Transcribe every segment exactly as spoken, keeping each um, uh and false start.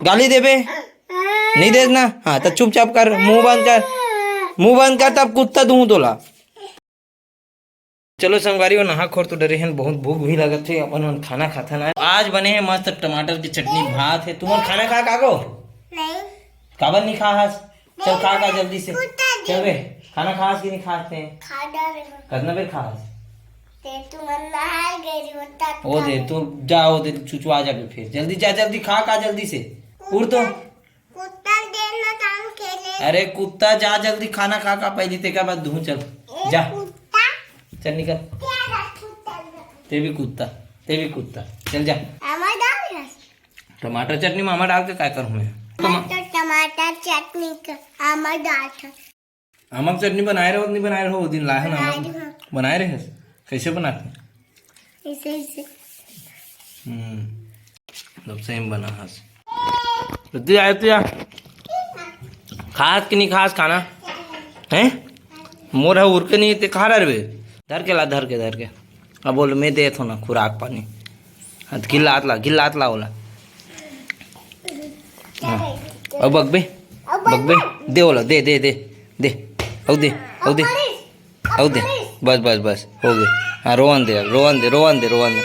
गाली देबे? नहीं देस ना? हाँ, त चुपचाप कर, मुंह बंद कर, मुंह बंद कर, तब कुत्ता दूहूं तोला। चलो संगवारी हो, नहा खोर तो डरे हन, बहुत भूख भी लगत हे, अपन मन खाना खाथन। आज बने हे मस्त टमाटर के चटनी, भात हे। तुमन खाना खा कागो? नहीं। काबर नहीं खा हस? चल खा का जल्दी से। कुत्ता दे। चल बे, खाना खास कि नहीं खाते हैं? खा डाले हो। कितना बेर खास? ते तुमन नहाए गए रही होता ओ दे, तू जा, ओ दे, चुचवा जाबे फिर। जल्दी जा, जल्दी खा का जल्दी से। उड़ तो। कुत्ता देना काम खेले। अरे कुत्ता जा जल्दी खाना खा का पहली, तेकर बाद दूहूं चल। ए जा। कुत्ता। चल निकल। तेरा कुत्ता। ते भी कुत्ता, ते भी कुत्ता। चल जा। आमा डाल ना। टमाटर चटनी में आमा डाल के काय करूं मैं? टमा- टमाटर, टमाटर चटनी का आमा डाल था। आमा के चटनी बनाए रहो, नहीं बनाए रहो, वो दिन लाए हन आमा। बनाए रहे हस। कैसे बनाते? ऐसे, ऐसे। हम्म, तब सही में बना हस। तो तू आए, तू आ। खास कि नहीं खास खाना? हैं? मोर ह उर के नहीं, ते खा रहे बे। धर के ला, धर के, धर के। अब बोल, मैं देत हो ना खुराक पानी। हाँ, तो गिल्लात ला, गिल्लात ला ओला। हाँ। अब बकबे, बकबे, दे ओला, दे, दे, दे, दे। अउ दे, अउ दे, अउ दे। बस, बस, बस, हो गए। हाँ, रोवन दे, अब रोवन दे, रोवन दे, रोवन दे।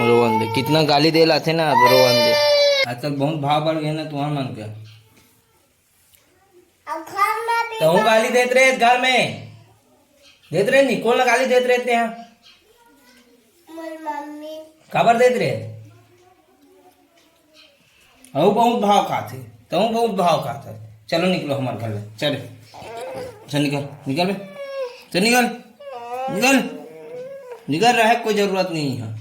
रोवन दे, कितना गाली दे लाथे ना, अब रोवन दे। आजकल बहुत भाव बढ़ गए ना तुम्हार मन के। अब घर में भी तहूँ गाली देत रहे घर में। देत रहे नी, कोन ला गाली देत रहे तेहा? मोर मम्मी। काबर देत रहे? अहू बहुत भाव खाथे, तहूँ बहुत भाव खाथे। चलो निकलो हमारे घर ले, चल। चल निकल, निकल बे। चल निकल, निकल। निकल रहे, कोई जरूरत नहीं है।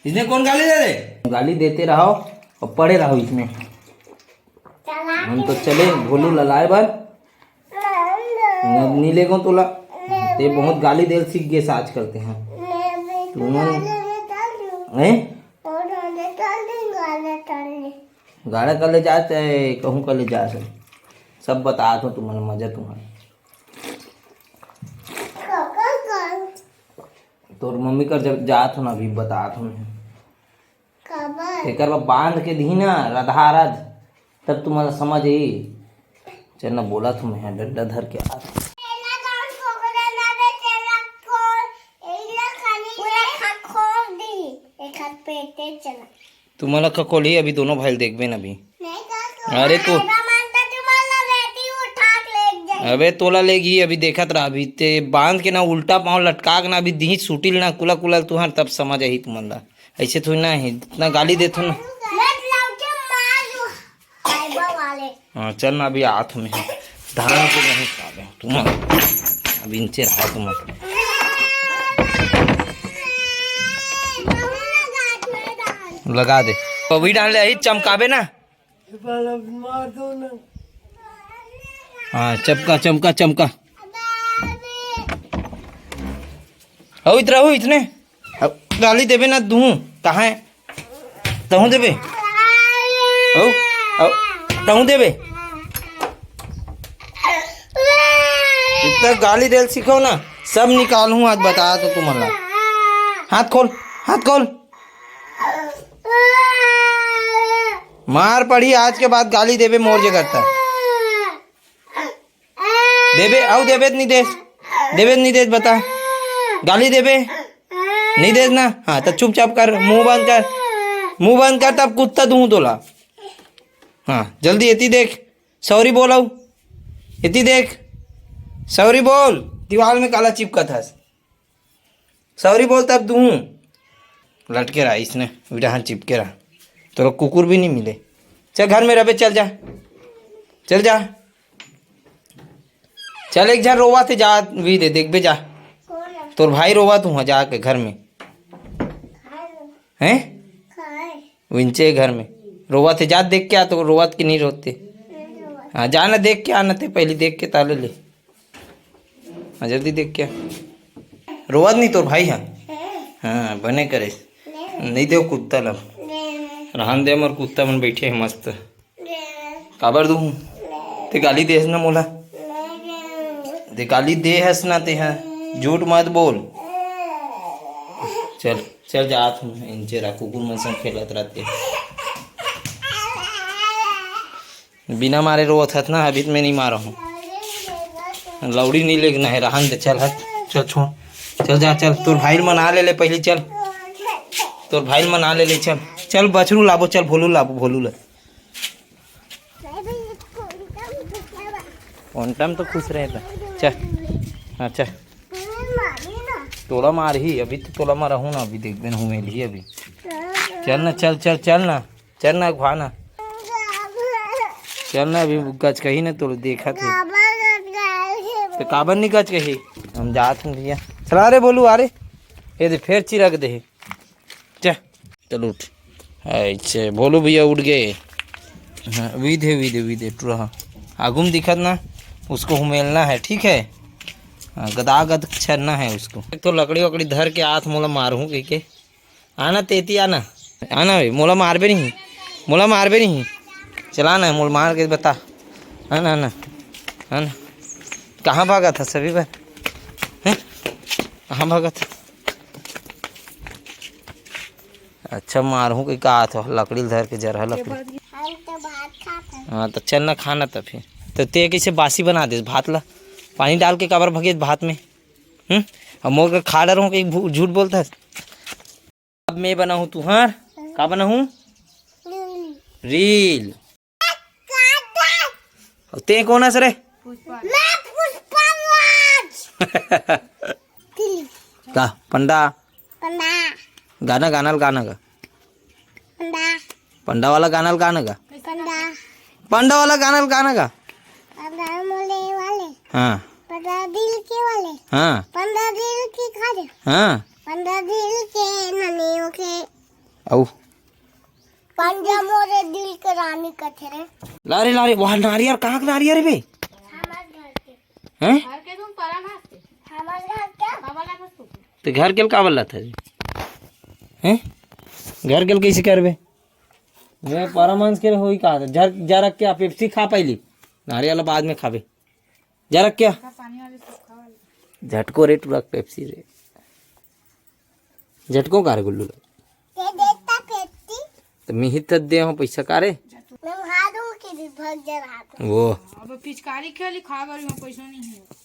इसने कौन गाली दे दे? गाली देते रहो और पड़े रहो इसमें। हम तो चले भोलू ला लाए बर। न-, नी लेगो तोला। ते बहुत गाली देल सीख गेस आजकल ते हैं। तुमन, हैं? गाड़ा कर ले जात है, कहूँ कर ले जात है। सब बतात हो तुमन, मजा तुम्हारा। तोर मम्मी कर जब जात हो ना, अभी बतात हो मैं। काबर? तेकर बर बांध के दिही ना, रधा रध, तब तुम्हारा समझ आई। चल ना, बोला तुम्हें डंडा धर के आ। तेला कौन ठोकरे ना बे, तेला खोल, एला खाली पूरा खा-, खोल दी, एक हाथ पे ते चला। तुम्हारा खकोली अभी दोनों भाई देखबे ना अभी। नहीं कर तो अरे तू ऐसा मानता तुम्हारा बेटी उठा के ले जाए। अबे तोला लेगी अभी, देखत रह अभी, ते बांध के ना उल्टा पाँव लटका के ना अभी दिही सुटिल ना कुला कुला तुहार, तब समझ आई तुमन ला। ऐसे थोड़ी ना है, इतना गाली देथो ना। मैं लौट के मार दूँ, फाइबर वाले। हाँ, चल ना, अभी आत में धान को नहीं खा रहे तुम, अभी इनसे रहा तुम। लगा दे, पवी डाल ले, यही चमकाबे ना। हाँ, चमका, चमका, चमका। हो इतरा हो इतने। अब गाली देबे ना दूँ, कहाँ है? तहूँ देबे? हो? अब तहूँ देबे? इतना गाली देल सीखो ना, सब निकालूँ आज, बता तो तुमन ला। हाथ खोल, हाथ खोल। मार पड़ी आज के बाद, गाली देबे मोर जे करता। देबे, अउ देबे त नहीं देस, देबे त नहीं देस, बता। गाली देबे? नहीं देस ना? हाँ, त चुपचाप कर, मुंह बंद कर, मुंह बंद कर, तब कुत्ता दूँ तोला। हाँ, जल्दी एती देख, सॉरी बोल, अउ एती देख, सॉरी बोल। दीवाल में काला चिपकत हस। सॉरी बोल तब दूँ। लटके रहा इसने, डहन चिपके रहा। तोला कुकुर भी नहीं मिले। चल घर में रहबे, चल जा, चल जा, चल। एक झन रोवा थे, जा भी दे, देखबे जा। तोर भाई रोवा तू वहाँ जाके घर में। हैं? विंचे घर में रोवा थे, जा देख के आ, तो रोवत के नहीं रोते। हाँ, जा ना देख के आ ना, ते पहले देख के ताले ले। हाँ, जल्दी देख के आ। रोवत नहीं तोर भाई, हाँ। हाँ, बने करे। नहीं दे कुत्ता ला। रहन दे, मोर कुत्ता मन बैठे हैं मस्त। काबर दूँ? ते गाली दे हस ना मोला। ते गाली दे हस ना ते, हाँ। झूठ मत बोल। चल, चल जात हूँ, इनचे रा कुकुर मन संग खेलत रहते। बिना मारे रोवत हस ना, अभी तो मैं नहीं मारा हूँ। लौड़ी नहीं लेगना है, रहन दे, चल हट, चल छोड़, चल जा, चल तोर भाई ल मना ले ले पहली, चल तोर भाई ल मना ले ले, चल चल बछरू लाबो, चल भोलू लाबो, भोलू ला। कोंटा म तो खुश रहता, चल। हाँ चल। तोला मारही, अभी तो तोला मारहूँ ना, अभी देख बेन हुमेलही अभी। चल ना, चल चल चल ना, चल ना, घुआ ना। चल ना, अभी गचकही ना, तोला देखत हे। तो काबर नहीं गचकही? हम जात हन भैया। चला रे बोलू, आ रे। ये दे, फेर चिरक दे। चल, चल उठ। ऐसे भोलू भैया उठ गए। हाँ, विधे विधे विधे टुरा। आगू में दिखत ना, उसको हुमेलना है, ठीक है? हाँ, गदागद छरना है उसको। एक तो लकड़ी वकड़ी धर के आत मोला मारहूँ कह के। आना तेती, आना। आना बे, मोला मारबे नहीं। मोला मारबे नहीं। चला ना, मोला मार के बता। आना, आना। आना। कहाँ भागत हस अभी बर? हैं? कहाँ भागत हस? अच्छा, मारहूँ कह के आत हो, लकड़ी ल धर के, जरहा लकड़ी। हम तो भात खात हन। हाँ, तो चल ना, खाना त फिर। तो ते कैसे बासी बना देस भात ला? पानी डाल के काबर भगेस भात में? हम्म? अब मोर के खा डरहूँ कि भू-, झूठ बोलत हस? अब मैं बनाहूँ तुँहर, का बनाहूँ? रील। अउ ते कोन हस रे? मैं पुष्पा राज। का? पंडा? पंडा। गाना, गाना ल गाना गा। पंडा। पंडा वाला गाना ल गाना गा। पंडा। पंडा वाला गाना ल गाना गा। पंडा मोले वाले। हाँ। पंडा दिल के वाले। हाँ। पंडा दिल की खा दे। हाँ। पंडा दिल के ननियों के। अउ। पंडा मोरे दिल के रानी कथे रे। ला रे, ला रे, वहाँ नारियर, कहाँ के नारियर हे बे? हमार घर के। हैं? घर के तुम परा ना थे। हमार घर के। बाबा ला बस तू। तो घर के ल काबर लात हस? हैं? घर के ल कैसे करबे? मैं परामर्श के होई कहा था। जर-, जरक के आप पेप्सी खा पाइली। नारियल बाद में खाबे। जरक क्या? झटको रे टुरा पेप्सी रे। झटको का रे गुल्लू ला? ये देता पेप्सी। तो मिही त दे हो पैसा का रे? मैं खा दूँ कि भी भग जा रहा था। वो। अब पिचकारी खेली, खा गई, मैं पैसा नहीं है।